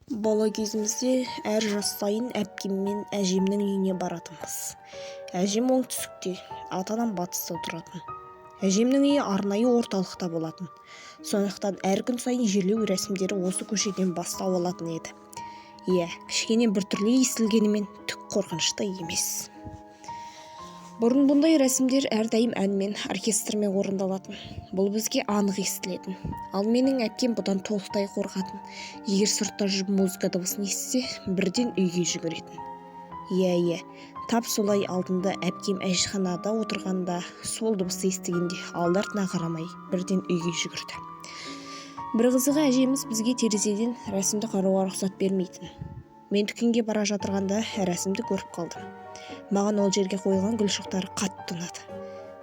Бала кезімізде әр жаз сайын әпкем мен әжемнің үйіне баратынбыз. Әжем оңтүстікте, ата-анам батыста тұратын. Әжемнің үйі арнайы орталықта болатын. Сондықтан әр күн сайын жерлеу рәсімдері осы көшеден бастау алатын еді. Иә, кішкене біртүрлі естілгенімен, түк қорқынышты емес. Бұрын бұндай рәсімдер әрдайым әнмен, оркестрмен орындалатын. Бұл бізге анық естілетін. Ал менің әпкем бұдан толықтай қорқатын. Егер сыртта жүріп музыка дыбысын естісе, бірден үйге жүгіретін. Иә, тап солай. Алдында әпкем әжетханада отырғанда сол дыбысты естігенде алды артына қарамай бірден үйге жүгірді. Бір қызығы, әжеміз бізге терезеден рәсімді қарауға рұқсат бермейтін. Мен дүкенге бара жатырғанда рәсімді көріп қалдым. Маған ол жерге қойылған гүл шоқтары қатты ұнады.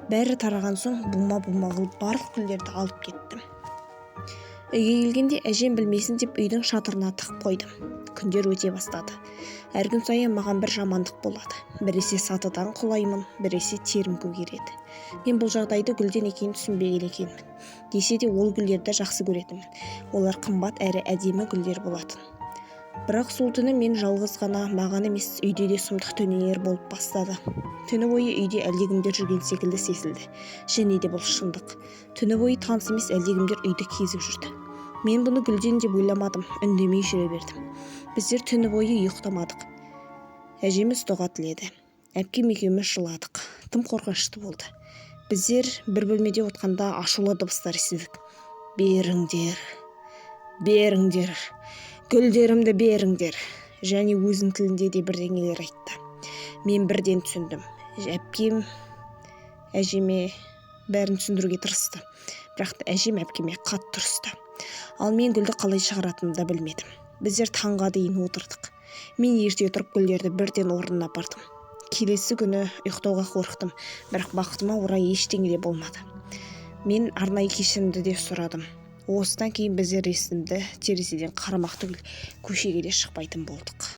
Бәрі тараған соң бума бума қылып барлық гүлдерді алып кеттім. Үйге келгенде әжем білмесін деп үйдің шатырына тығып қойдым. Күндер өте бастады. Әр күн сайын маған бір жамандық болады. Біресе сатыдан құлаймын, біресе терім көгереді. Мен бұл жағдайды гүлден екенін түсінбеген екенмін. Десе де, ол гүлдерді жақсы көретінмін. Олар қымбат әрі әдемі гүлдер болатын. Бірақ сол түні мен жалғыз ғана маған емес, үйде де сұмдық дүниелер болып бастады. Түні бойы үйде әлдекімдер жүрген секілді сезілді. Және де бұл шындық. Түні бойы таныс емес әлдекімдер үйді кезіп жүрді. Мен бұны гүлден деп ойламадым, үндемей жүре бердім. Біздер түні бойы ұйықтамадық. Әжеміз дұға тіледі, әпкем екеуміз жыладық. Тым қорқынышты болды. Біздер бір бөлмеде отқанда ашулы дыбыстар естідік: «Беріңдер, беріңдер, гүлдерімді беріңдер!» Және өзінің тілінде де бірдеңелер айтты. Мен бірден түсіндім. Әпкем әжеме бәрін түсіндіруге тырысты, бірақ та әжем әпкеме қатты ұрысты. Ал мен гүлді қалай шығаратынымды да білмедім. Біздер таңға дейін отырдық. Мен ерте тұрып гүлдерді бірден орнына апардым. Келесі күні ұйықтауға қорықтым, бірақ бақытыма орай ештеңе де болмады. Мен арнайы кешірімді де сұрадым. Осыдан кейін біздер рәсімді терезеден қарамақ түгіл, көшеге де шықпайтын болдық.